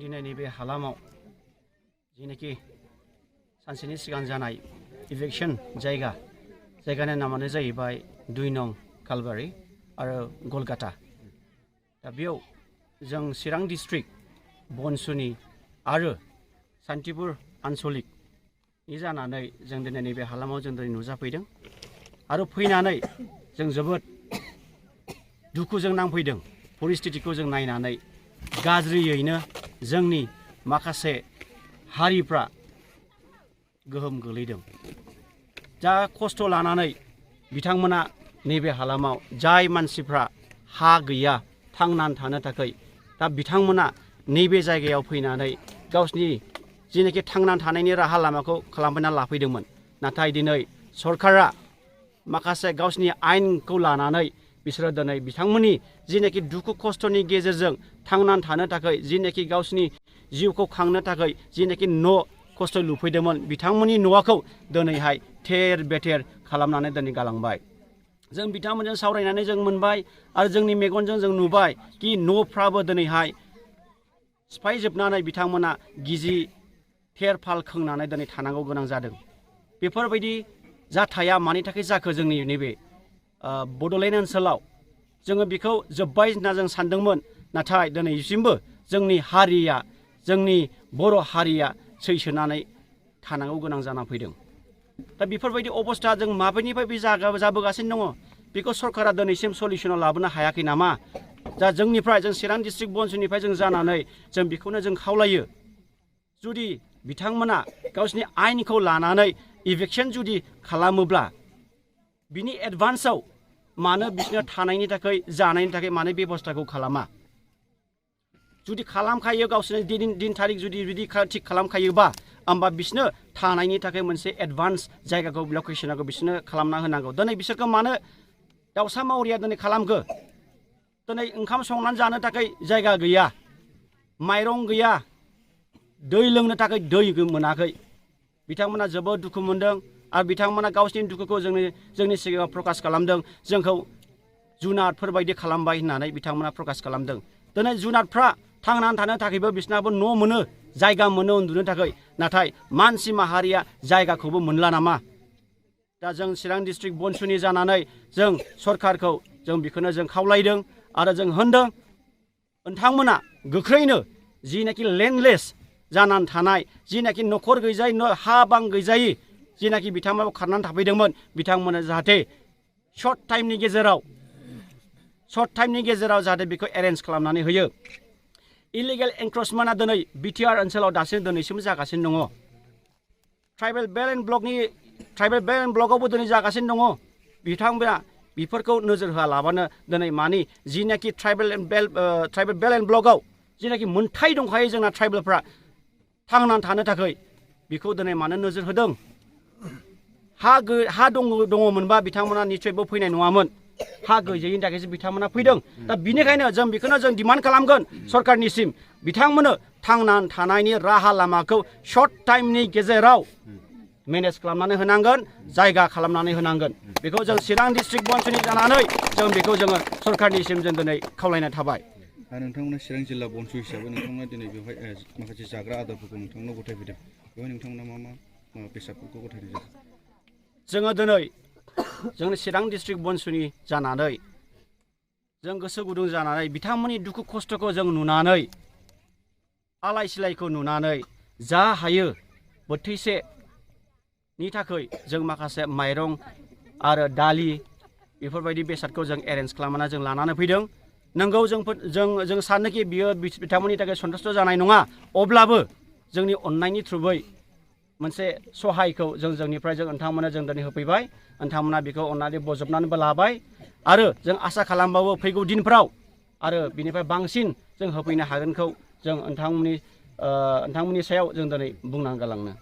दिनै नैबे हालामाव जिनेखि सानसेनि सिगां जानाय इभिक्सन जायगानि नामानो जाहैबाय 2 नं कालबारि आरो गलगाटा। दा बेयाव जों चिरां डिस्ट्रिक्ट बनसुनि आरो सान्तिपुर आन्सलिकनि जानानै जों दिनै नैबे हालामाव जों दिनै नुजाफैदों आरो फैनानै जों जोबोद दुखुजों नांफैदों। परिस्थितिखौ जों नायनानै गाज्रियैनो जोंनि माखासे हारिफ्रा गोहोम गोलैदों। जा खस्थ' लानानै बिथांमोना नैबे हालामाव जाय मानसिफ्रा हा गैया थांनानै थानो थाखाय, दा बिथांमोना नैबे जायगायाव फैनानै गावसिनि जिनेखि थांनानै थानायनि राहा लामाखौ खालामना लाफैदोंमोन। नाथाय दिनै सरकारा माखासे गावसिनि आयेनखौ लानानै बिसोरो दिनै बिथांमोननि जिनेखि दुखु खस्थ'नि गेजेरजों थांनानै थानो थाखाय, जिनेखि गावसिनि जिउखौ खांनो थाखाय जिनेखि न' खस्थ' लुफैदोंमोन, बिथांमोननि न'खौ दिनैहाय थेर बेथेर खालामनानै दिनै गालांबाय। जों बिथांमोनजों सावरायनानै जों मोनबाय आरो जोंनि मेगनजों जों नुबाय कि न'फ्राबो दिनैहाय सिफायजोबनानै बिथांमोना गिजि थेर फाल खोंनानै दिनै थानांगौ गोनां जादों। बेफोरबायदि जाथाया मानि थाखाय जाखो जोंनि नैबे बड'लेण्ड ओनसोलाव? जोङो बेखौ जोब्बाय होनना जों सानदोंमोन, नाथाय दिनैसिमबो जोंनि हारिया, जोंनि बर' हारिया सैसोनानै थानांगौ गोनां जानानै फैदों। दा बेफोरबायदि अबस्था जों माबेनिफ्राय बे जाबोगासिनो दङ, बेखौ सरकारा दिनैसिम सलिउसनाव लाबोनो हायाखै नामा? दा जोंनिफ्राय, जों चिरां डिस्ट्रिक्ट बनसुनिफ्राय जों जानानै जों बेखौनो जों खावलायो, जुदि बिथांमोना गावसिनि आयेनखौ लानानै इभिक्सन जुदि खालामोब्ला बिनि एडभान्सआव मानो बिसोरनो थानायनि थाखाय जानायनि थाखाय मानो बेबस्थाखौ खालामा? जुदि खालामखायो गावसोरनि दिन थारिख जुदि थिग खालामखायोबा, होमबा बिसोरनो थानायनि थाखाय मोनसे एडभान्स जायगाखौ लकेसनखौ बिसोरनो खालामना होनांगौ। दिनै बिसोरखौ मानो दाउसा मावरिया दिनै खालामखो? दिनै ओंखाम संनानै जानो थाखाय जायगा गैया, माइरं गैया, दै लोंनो थाखाय दै मोनाखै। बिथांमोना जोबोद दुखु मोनदों आरो बिथांमोना गावसिनि दुखुखौ जोंनि सिगाङाव प्रकास खालामदों। जोंखौ जुनारफोर बायदि खालामबाय होननानै बिथांमोना प्रकास खालामदों। दिनै जुनारफ्रा थांनानै थानो थाखायबो बिसोरनाबो न' मोनो, जायगा मोनो उन्दुनो थाखाय, नाथाय मानसि माहारिया जायगाखौबो मोनला नामा? दा जों चिरां डिस्ट्रिक्ट बनसुनि जानानै जों सरकारखौ जों बेखौनो जों खावलायदों आरो जों होनदों, नोंथांमोना गोख्रैनो जिनाखि लेन्डलेस जानानै थानाय, जिनाखि न'खर गैजायै, हा बां गैजायै जिनाखि बिथांमोना खारनानै थाफैदोंमोन, बिथांमोना जाहाथे सर्ट टाइमनि गेजेराव जाहाथे बेखौ एरेन्ज खालामनानै होयो। इलिगेल एनक्रचमेन्टआ दिनै बिटिआर ओनसोलाव दिनैसिम जागासिनो दङ। ट्राइबेल बेल एन्ड ब्लकआवबो दिनै जागासिनो दङ। बिथांमोना बेफोरखौ नोजोर होआलाबानो दिनै मानि जिनाखि ट्राइबेल बेल एन्ड ब्लकआव जिनाखि मोनथाय दंखायो जोंना ट्राइबेलफ्रा थांनानै थानो थाखाय, बेखौ दिनै मानो नोजोर होदों? हा दङमोनबा बिथांमोना निस्सयबो फैनाय नङामोन। हा गैजायैनि थाखायसो बिथांमोना फैदों। दा बिनिखायनो जों बेखौनो जों डिमान्ड खालामगोन सरकारनिसिम, बिथांमोननो थांनानै थानायनि राहा लामाखौ सर्ट टाइमनि गेजेराव मेनेज खालामनानै होनांगोन, जायगा खालामनानै होनांगोन। बेखौ जों चिरां डिस्ट्रिक्ट बनसुनि जानानै जों बेखौ जोङो सरकारनिसिम जों दिनै खावलायनाय थाबाय। नोंथांमोना चिरां जिल्ला बनसु हिसाबै नोंथांमोना दिनै बेवहाय माखासे जाग्रा आदारफोरखौ नोंथांमोनाव गथायफैदों। बेवहाय नोंथांमोना मा बेसादफोरखौ गथायनाय जादों? जोङो दिनै जोंनि चिरां डिस्ट्रिक्ट बनसुनि जानानै जों गोसो गुदुं जानानै बिथांमोननि दुखु खस्थ'खौ जों नुनानै, आलाय सिलायखौ नुनानै जा हायो बोथिसेनि थाखाय जों माखासे माइरं आरो दालि बेफोरबायदि बेसादखौ जों एरेन्ज खालामनानै जों लानानै फैदों। नंगौ, जों सानोखि बियो बिथांमोननि थाखाय सन्तुष्ट जानाय नङा, अब्लाबो जोंनि अननायनि थ्रुयै मोनसे सहायखौ जोंनिफ्राय नोंथांमोननो जों दिनै होफैबाय। नोंथांमोना बेखौ अननानै बजबनानैबो लाबाय आरो जों आसा खालामबावो फैगौ दिनफ्राव आरो बिनिफ्राय बांसिन जों होफैनो हागोनखौ जों नोंथांमोननि सायाव जों दिनै बुंनानै गालांनो।